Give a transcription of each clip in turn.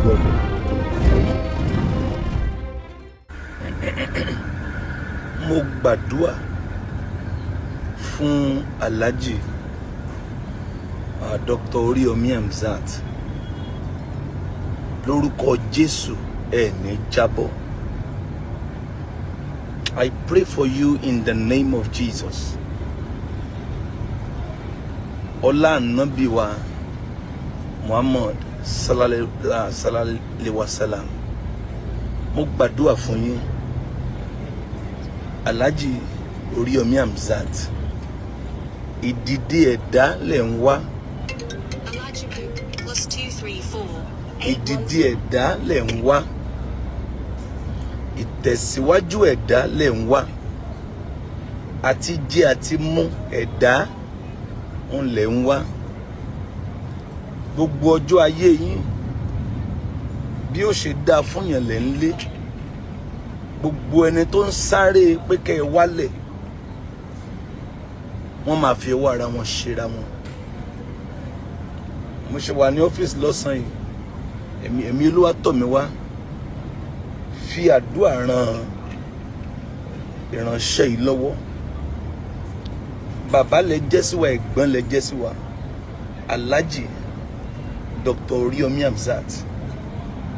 Welcome. Mo gbàdúà fún Alhaji Dr. Oríyọmí Hamzat. Lórúkọ Jésù, ẹ ní jábọ́. I pray for you in the name of Jesus. Ọlá ànábì wa Muhammad sallallahu alayhi wa sallam, mo gbàdúrà fún yín, Alhaji Oríyọmí Hamzat. Ìdìde ẹ̀dá lẹ̀ ń wá. Alhaji +234 8 1 Ìdìde ẹ̀dá lẹ̀ ń wá, ìtẹ̀síwájú ẹ̀dá lẹ̀ ń wá, àti jẹ àti mú ẹ̀dá ń lẹ̀ ń wá. Gbogbo ọjọ́ ayé yín, bí ó ṣe dáa fún yàn lẹ̀ ń lé. Gbogbo ẹni tó ń sáré pé kẹ́ ẹ wálẹ̀, wọ́n máa fi ọwọ́ ara wọn ṣera wọn. Mo ṣe wà ní ọ́fíìsì lọ́sàn-án yìí, ẹ̀mí Olúwa tọ̀ mí wá fi àdúrà ran ìránṣẹ́ yìí lọ́wọ́. Bàbá lẹ jẹ́ sí wa, ẹ̀gbọ́n lẹ jẹ́ sí wa, Alhaji Dr. Oríyọmí Hamzat.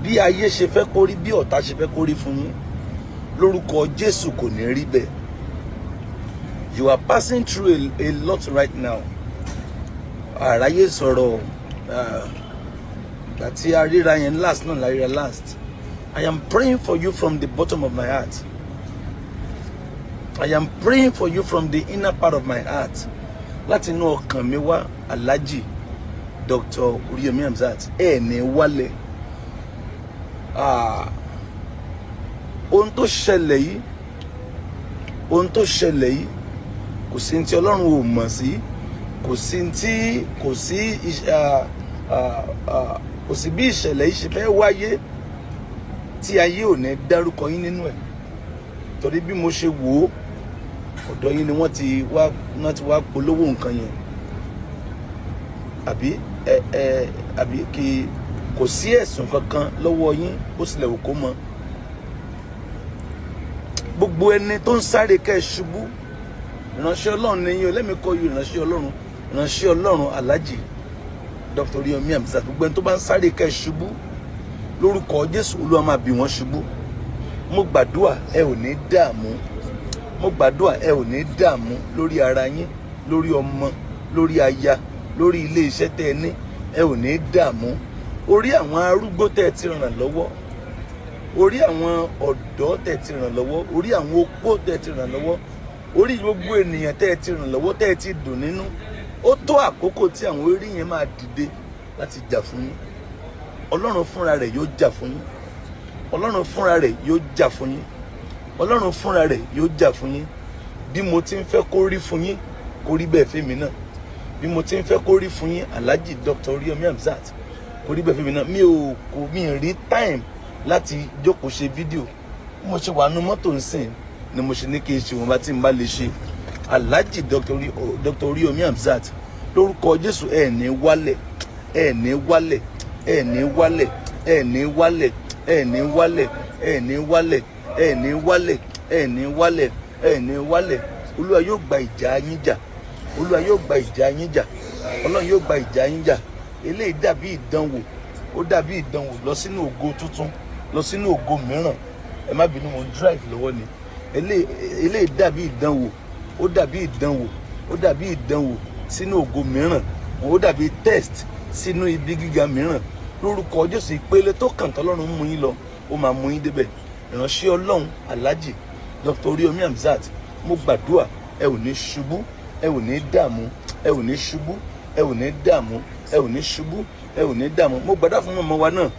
Bí ayé ṣe fẹ́ kó rí, bí ọ̀tá ṣe fẹ́ kó rí fún yín, lórúkọ Jésù, kò ní rí bẹ́ẹ̀. You are passing through a lot right now. Àráyé sọ̀rọ̀ ìgbà tí a ríra yẹn last náà la ríra last. I am praying for you from the bottom of my heart. I am praying for you from the inner part of my heart, láti inú ọkàn mi wá. Alhaji Dr. Oríyọmí Hamzat, ẹ ní wálẹ̀. Ah, ohun tó ṣẹlẹ̀ yìí, ohun tó ṣẹlẹ̀ yìí, kò sí ní tí Ọlọ́run ò mọ̀ sí, kò sí tí kò sí kò sí bí ìṣẹ̀lẹ̀ yìí ṣe fẹ́ wáyé tí ayé ò ní dárúkọ yín nínú ẹ̀. Torí bí mo ṣe wò ó, ọ̀dọ̀ yín ni wọ́n ti wá polówó nǹkan yẹn, àbí ẹ ẹ àbí kí kò sí ẹ̀sùn kankan lọ́wọ́ yín, ó sì lẹ̀ wò kó mọ. Gbogbo ẹni tó ń sáré kẹ́ ẹ ṣubú, ìránṣẹ́ Ọlọ́run ni yín o. Let me call you ìránṣẹ́ Ọlọ́run, ìránṣẹ́ Ọlọ́run Alhaji Dr. Oríyọmí Hamzat. Gbogbo ẹni tó bá ń sáré kẹ́ ẹ ṣubú, lórúkọ Jésù, Olúwa máa bì wọ́n ṣubú. Mo gbàdúrà, ẹ ò ní dààmú. Mo gbàdúrà, ẹ ò ní dààmú lórí ara yín, lórí ọmọ, lórí aya, lórí ilé iṣẹ́ tẹ́ ẹ ní. Ẹ ò ní dààmú orí àwọn arúgbó tẹ́ ẹ ti ràn lọ́wọ́, orí àwọn ọ̀dọ́ tẹ́ ẹ ti ràn lọ́wọ́, orí àwọn opó tẹ́ ẹ ti ràn lọ́wọ́, orí gbogbo ènìyàn tẹ́ ẹ ti ràn lọ́wọ́, tẹ́ ẹ ti dùn nínú. Ó tó àkókò tí àwọn orí yẹn máa dìde láti jà fún yín. Ọlọ́run fúnra rẹ̀ yóò jà fún yín. Ọlọ́run fúnra rẹ̀ yóò jà fún yín. Ọlọ́run fúnra rẹ̀ yóò jà fún yín. Bí mo ti ń fẹ́ kó rí fún yín, kó rí bẹ́ẹ̀ fẹ́mi náà. Bí mo ti ń fẹ́ kó rí fún yín, Alhaji Dr. Oríyọmí Hamzat, kó rí bẹ́ẹ̀ fẹ́mi náà. Mi ò kò mi rí time láti jókòó ṣe fídíò. Bí mo ṣe wà nú mọ́tò ńsìn ni mo ṣe ní kí n ṣe wọn bá tí n bá lè ṣe. Alhaji Dr. Oríyọmí Hamzat, lórúkọ Jésù, ẹ ní wálẹ̀, ẹ ní wálẹ̀, ẹ ní wálẹ̀, ẹ ní wálẹ̀, ẹ ní wálẹ̀, ẹ ní wálẹ̀, ẹ ní wálẹ̀, ẹ ní wálẹ̀, ẹ ní wálẹ̀. Olúwa yóò gba ìjà yín jà. Olúwa yóò gba ìjà yín jà. Ọlọ́run yóò gba ìjà yín jà. Eléyìí dàbí ìdánwò, ó dàbí ìdánwò lọ sínú ògo tuntun, lọ sínú ògo mìíràn. Ẹ má bínú, mo ń drive lọ́wọ́ ni. Eléyìí dàbí ìdánwò, ó dàbí ìdánwò, ó dàbí ìdánwò sínú ògo mìíràn, ó dàbí test sínú ibi gíga mìíràn. Lórúkọ Jésù, ìpele tó kàn tọ́lọ́run mú yín lọ, ó máa mú yín débẹ̀. Ìránṣẹ́ Ọlọ́run Alhaji Dr. Oríyọmí Hamzat, mo gbàdúrà, ẹ ò ní ṣubú, ẹ ò ní dààmú. Ẹ ò ní ṣubú, ẹ ò ní dààmú. Ẹ ò ní ṣubú, ẹ ò ní dààmú. Mo gbàdúrà fún mọ̀mọ́ wa náà,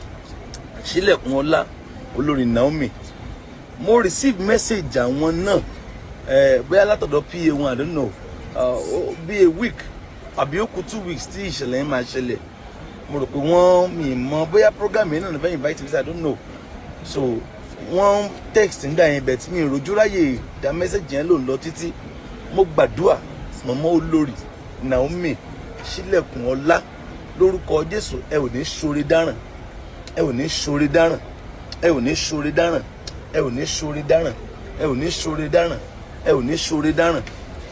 Sílẹ̀kùn Ọlá, Olórí Naomi. Mo receive message àwọn náà, ẹ bóyá látọ̀dọ̀ PA wọn, I don't know, bí a week àbí ó kù 2 weeks tí ìṣẹ̀lẹ̀ yẹn máa ṣẹlẹ̀. Mo rò pé wọ́n, mi mọ̀ bóyá program yẹn náà fẹ́ invite me, I don't know. So wọ́n text nígbà yẹn bẹ̀ tí mi rojú ráyè dá message yẹn ló ń lọ títí. Mo gbàdúrà, mọ̀mọ́ Olórí Naomi Sílẹ̀kùn Ọlá, lórúkọ Jésù, ẹ ò ní ṣoore dáràn. Ẹ ò ní ṣoore dáràn. Ẹ ò ní ṣoore dáràn. Ẹ ò ní ṣoore dáràn. Ẹ ò ní ṣoore dáràn. Ẹ ò ní ṣoore dáràn.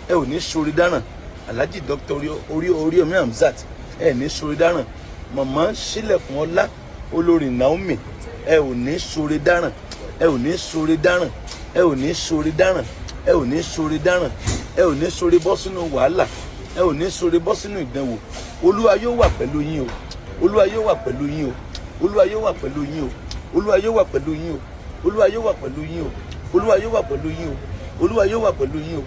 Ẹ ò ní ṣoore dáràn. Alhaji Dr. Oríyọmí Hamzat, ẹ ní ṣoore dáràn. Màmá Sílẹ̀kùn Ọlá, Olórí Naomi, ẹ ò ní ṣoore dáràn. Ẹ ò ní ṣoore dáràn. Ẹ ò ní ṣoore dáràn. Ẹ ò ní ṣoore dáràn. Ẹ ò ní ṣoore bọ́ sínú wàhálà. Ẹ ò ní ṣoore bọ́ sínú ìdánwò. Olúwa yóò wà pẹ̀lú yín o. Olúwa yóò wà pẹ̀lú yín o. Olúwa yóò wà pẹ̀lú yín o. Olúwa yóò wà pẹ̀lú yín o. Olúwa yóò wà pẹ̀lú yín o. Olúwa yóò wà pẹ̀lú yín o. Olúwa yóò wà pẹ̀lú yín o.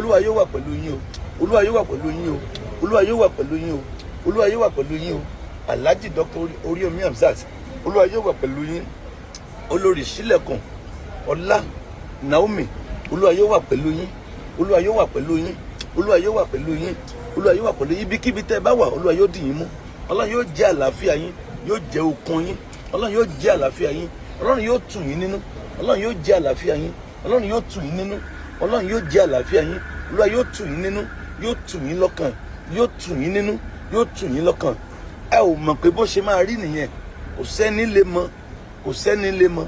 Olúwa yóò wà pẹ̀lú yín o. Olúwa yóò wà pẹ̀lú yín o. Olúwa yóò wà pẹ̀lú yín o. Olúwa yóò wà pẹ̀lú yín o. Alhaji Dr. Oríyọmí Hamzat, Olúwa yóò wà pẹ̀lú yín. Olórí Sílẹ̀kùn Ọlá Naomi, Olúwa yóò wà pẹ̀lú yín. Olúwa yóò wà pẹ̀lú yín. Olúwa yóò wà pẹ̀lú yín. Olúwa yóò wà pẹ̀lú yín. Ibikíbi tẹ́ ẹ bá wà, Olúwa yóò dì yín mú. Ọlọ́run yóò jẹ́ àlàáfíà yín, yóò jẹ́ okun yín. Ọlọ́run yóò jẹ́ àlàáfíà yín. Ọlọ́run yóò tù yín nínú. Ọlọ́run yóò jẹ́ àlàáfíà yín. Ọlọ́run yóò tù yín nínú. Ọlọ́run yóò jẹ́ àlàáfíà yín. Olúwa yóò tù yín nínú, yóò tù yín lọ́kàn, yóò tù yín nínú, yóò tù yín lọ́kàn. Ẹ ò mọ̀ pé bó ṣe máa rí nìyẹn. Kò sẹ́ni lè mọ̀, kò sẹ́ni lè mọ̀.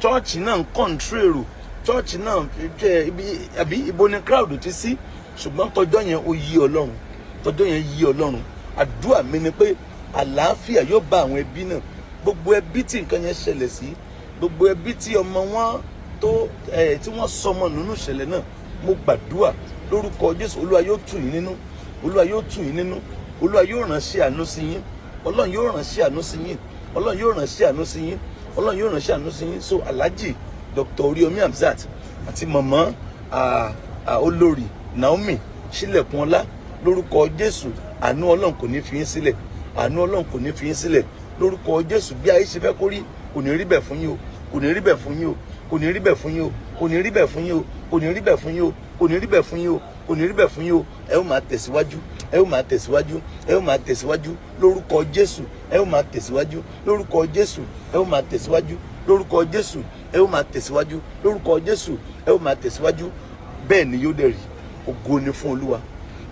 Church náà ń control èrò, church náà jẹ́ ibi àbí ibo ni crowd ti sí, ṣùgbọ́n tọjọ́ yẹn, ó yí Ọlọ́run. Tọjọ́ yẹn yí Ọlọ́run. Àdúrà mi ni pé àlàáfíà yóò bá àwọn ẹbí náà, gbogbo ẹbí tí nǹkan yẹn ṣẹlẹ̀ sí, gbogbo ẹbí tí ọmọ wọn tó ẹ tí wọ́n sọmọ nínú ìṣẹ̀lẹ̀ náà. Mo gbàdúrà lórúkọ Jésù, Olúwa yóò tù yín nínú. Olúwa yóò tù yín nínú. Olúwa yóò ránṣẹ́ àánú sí yín. Ọlọ́run yóò ránṣẹ́ àánú sí yín. Ọlọ́run yóò ránṣẹ́ àánú sí yín. Ọlọ́run yóò ránṣẹ́ àánú sí yín. So Alhaji Dr. Oríyọmí Hamzat àti mọ̀mọ́ Olórí Naomi Sílẹ̀kùnọlá, lórúkọ Jésù, àánú Ọlọ́run kò ní fi yín sílẹ̀. Àánú Ọlọ́run kò ní fi yín sílẹ̀ lórúkọ Jésù. Bí ayé ṣe fẹ́ kó rí, kò ní rí bẹ́ẹ̀ fún yín o. Kò ní rí bẹ́ẹ̀ fún yín o. Kò ní rí bẹ́ẹ̀ fún yín o. Kò ní rí bẹ́ẹ̀ fún yín o. Kò ní rí bẹ́ẹ̀ fún yín o. Kò ní rí bẹ́ẹ̀ fún yín o. Kò ní rí bẹ́ẹ̀ fún yín o. Ẹ ó máa tẹ̀síwájú. Ẹ ó máa tẹ̀síwájú. Ẹ ó máa tẹ̀síwájú lórúkọ Jésù. Ẹ ó máa tẹ̀síwájú lórúkọ Jésù. Ẹ ó máa tẹ̀síwájú lórúkọ Jésù. Ẹ ó máa tẹ̀síwájú lórúkọ Jésù. Ẹ ó máa tẹ̀síwájú. Bẹ́ẹ̀ ni yóò dẹ̀ rí. Ògo ni fún Olúwa.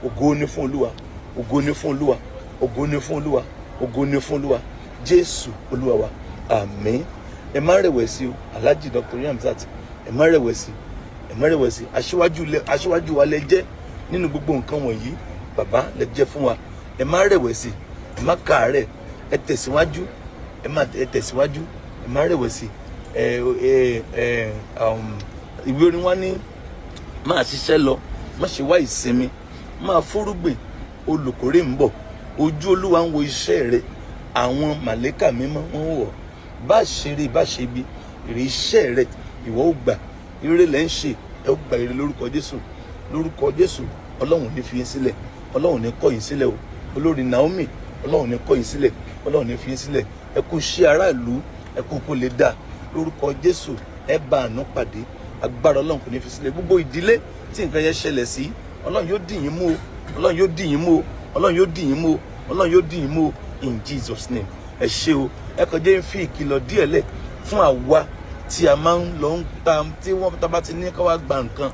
Ògo ni fún Olúwa. Ògo ni fún Olúwa. Ògo ni fún Olúwa. Ògo ni fún Olúwa. Jésù Olúwa wa, àmín. Ẹ má rẹ̀wẹ̀sì o. Alhaji Dr. Hamzat, ẹ má rẹ̀wẹ̀sì, ẹ má rẹ̀wẹ̀sì. Aṣíwájú lẹ, aṣíwájú wa lẹ jẹ́ nínú gbogbo nǹkan wọ̀nyí. Bàbá lẹ jẹ́ fún wa. Ẹ má rẹ̀wẹ̀sì, ẹ má káàárẹ̀, ẹ tẹ̀síwájú, ẹ má ẹ tẹ̀síwájú, ẹ má rẹ̀wẹ̀sì. Ẹ ẹ ẹ ìwé orin wa ní, máa ṣiṣẹ́ lọ, má ṣe wá ìsinmi, máa fúrúgbìn, olùkórè ń bọ̀. Ojú Olúwa ń wo iṣẹ́ rẹ, àwọn màlẹ́kà mímọ́ wọ́n wọ̀. Bá ṣe rí, bá ṣe bí èrè iṣẹ́ rẹ, ìwọ ó gbà. Ire lẹ́ ń ṣe, ẹ ó gba ire lórúkọ Jésù. Lórúkọ Jésù, Ọlọ́run ní fi yín sílẹ̀. Ọlọ́run ní kọ̀ yín sílẹ̀ o. Olórí Naomi, Ọlọ́run ní kọ̀ yín sílẹ̀. Ọlọ́run ní fi yín sílẹ̀. Ẹ kú sí aráàlú, ẹ kú kó lè dà. Lórúkọ Jésù, ẹ bá àánú pàdé. Agbára Ọlọ́run kò ní fi sílẹ̀. Gbogbo ìdílé tí nǹkan yẹn ṣẹlẹ̀ sí, Ọlọ́run yóò dì yín mú o. Ọlọ́run yóò dì yín mú o. Ọlọ́run yóò dì yín mú o. Ọlọ́run yóò dì yín mú o, in Jesus' name. Ẹ ṣé o. Ẹ kàn jẹ́ ń fi ìkìlọ̀ díẹ̀ lẹ̀ fún àwa tí a máa ń lọ ń ta, tí wọ́n tá bá ti ní ká wá gba nǹkan,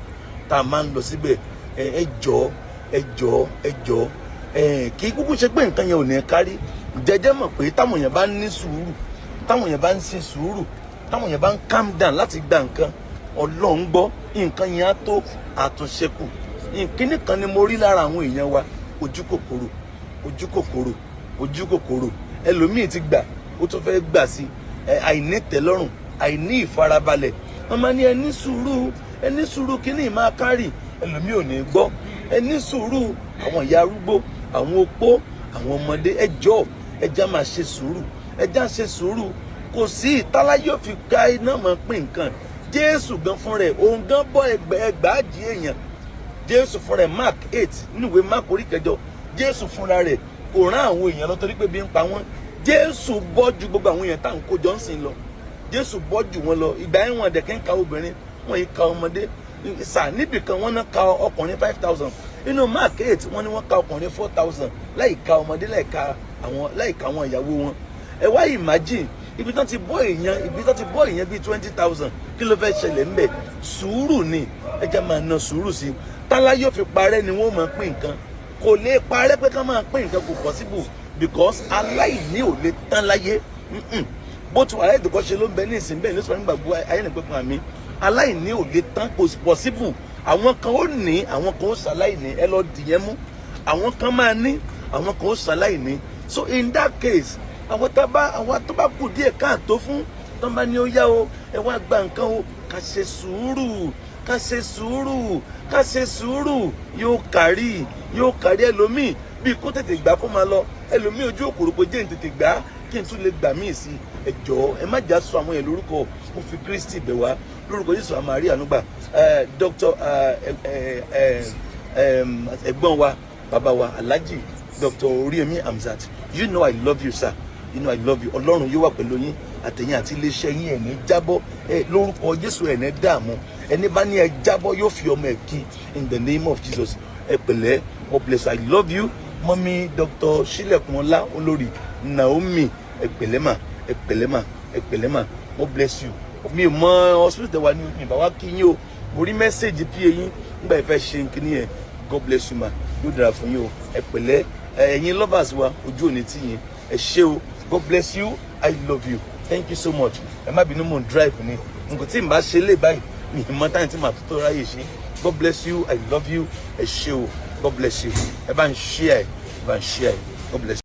tá a máa ń lọ síbẹ̀. Ẹ jọ̀ọ́, ẹ jọ̀ọ́, ẹ jọ̀ọ́. Ẹ kì í kúkú ṣe pé nǹkan yẹn ò ní kárí jẹjẹ. Mọ̀ pé táwọn èèyàn bá ní sùúrù, táwọn èèyàn bá ń ṣe sùúrù, táwọn èèyàn bá ń calm down láti gba nǹkan, Ọlọ́run gbọ́, nǹkan yẹn á tó àtúnṣe kù. Ìkíní kan ni mo rí lára àwọn èèyàn wa: ojú kòkòrò, ojú kòkòrò, ojú kòkòrò. Ẹlòmíì ti gbà, ó tún fẹ́ gbà sí ẹ. Àìnítẹ́lọ́rùn, àìní ìfarabalẹ̀. Wọ́n máa ní ẹ ní sùúrù, ẹ ní sùúrù, kíní máa kárì. Ẹlòmíì ò ní gbọ́. Ẹ ní sùúrù. Àwọn ìyá arúgbó, àwọn opó, àwọn ọmọdé, ẹ jọ̀ọ́, ẹ já máa ṣe sùúrù, ẹ já ṣe sùúrù. Kò sí ìtálá yóò fi ká iná mọ̀ pín nǹkan. Jésù gan fún rẹ̀, òun gan bọ́ 40,000 èèyàn. Jésù fúnra rẹ̀, Mark 8, nínú ìwé Mark orí kẹjọ, Jésù fúnra rẹ̀ kò rán àwọn èèyàn lọ torí pé bí ń pa wọ́n. Jésù bọ́ ju gbogbo àwọn èèyàn tá à ń kó jọ ń sìn lọ. Jésù bọ́ jù wọ́n lọ. Ìgbà yẹn, wọn dẹ̀kẹ́ ń ka obìnrin, wọn yìí ka ọmọdé sà. Níbì kan, wọ́n náà ka ọkùnrin 5,000. Inú Mark 8, wọ́n ní wọ́n ka ọkùnrin 4,000, láì ka ọmọdé, láì ka àwọn ìyàwó wọn. Ẹ wá imagine ibi tán ti bọ́ èèyàn bíi 20,000, kí ló fẹ́ ṣẹlẹ̀ ńbẹ̀? Sùúrù ni. Ẹ jẹ́ máa na sùúrù sí i. Tálá yóò fi parẹ́ ni wọ́n máa pín nǹkan. Kò lè parẹ́ pé ká máa pín nǹkan, kò possible, because aláìní ò lè tán láyé. Bó ti wà láì dùkọ́ ṣe ló ń bẹ ní ìsìn, bẹ́ẹ̀ ní sọ nígbà gbogbo ayé nìpẹ́ fún mi. Aláìní ò lè tán, kò possible. Àwọn kan ó ní, àwọn kan ó ṣaláìní. Ẹ lọ dìyẹn mú. Àwọn kan máa ní, àwọn kan ó ṣaláìní. So in that case, àwọn tó bá kù díẹ̀ káàtó fún, tó bá ní ó yá o, ẹ wá gba nǹkan o, ká ṣe sùúrù, ká ṣe sùúrù, ká ṣe sùúrù. Yóò kárí, yóò kárí. Ẹlòmíì bíi kó tètè gbà kó máa lọ, ẹlòmíì ojú òkòrò pé jẹ́ n tètè gbà kí n tún lè gbà míì sí. Ẹ jọ̀ọ́, ẹ má jà sọ àwọn yẹn lórúkọ. Mo fi Kristi bẹ̀ wá lórúkọ Jésù, àmàrí ànúgbà. Dr. Ẹ̀gbọ́n wa, bàbá wa, Alhaji Dr. Oríyọmí Hamzat, you know I love you, sir. You know I love you. Ọlọ́run yóò wà pẹ̀lú yín àtẹ̀yìn àti iléeṣẹ́ yín. Ẹ̀ ní jábọ́ ẹ lórúkọ Jésù, ẹ̀ ní dààmú. Ẹni bá ní ẹ jábọ́ yóò fi ọmọ ẹ̀ kí in the name of Jesus. Ẹ pẹ̀lẹ́. God bless you. I love you. Mummy Dr. Sílẹ̀kùnọlá, Olórí Naomi, ẹ pẹ̀lẹ́ mà, ẹ pẹ̀lẹ́ mà, ẹ pẹ̀lẹ́ mà. God bless you. Mi ò mọ hospital wa ní mi bá wá kí yín o. Mo rí message pa yín nígbà ìfẹ́ ṣe nkíní yẹn. God bless you, ma. Yóò dára fún yín o. Ẹ pẹ̀lẹ́. Ẹ̀yin lovers wa, ojú òní tí yín. Ẹ ṣé o. God bless you. I love you. Thank you so much. Ẹ má bínú, mò ń drive ni. Nǹkan tí n bá ṣe lè báyìí, mi ì mọ táyà tí màá tó ráyè ṣe. God bless you. I love you. Ẹ ṣé o. God bless you. Ẹ bá ń share, ẹ bá ń share. God bless you.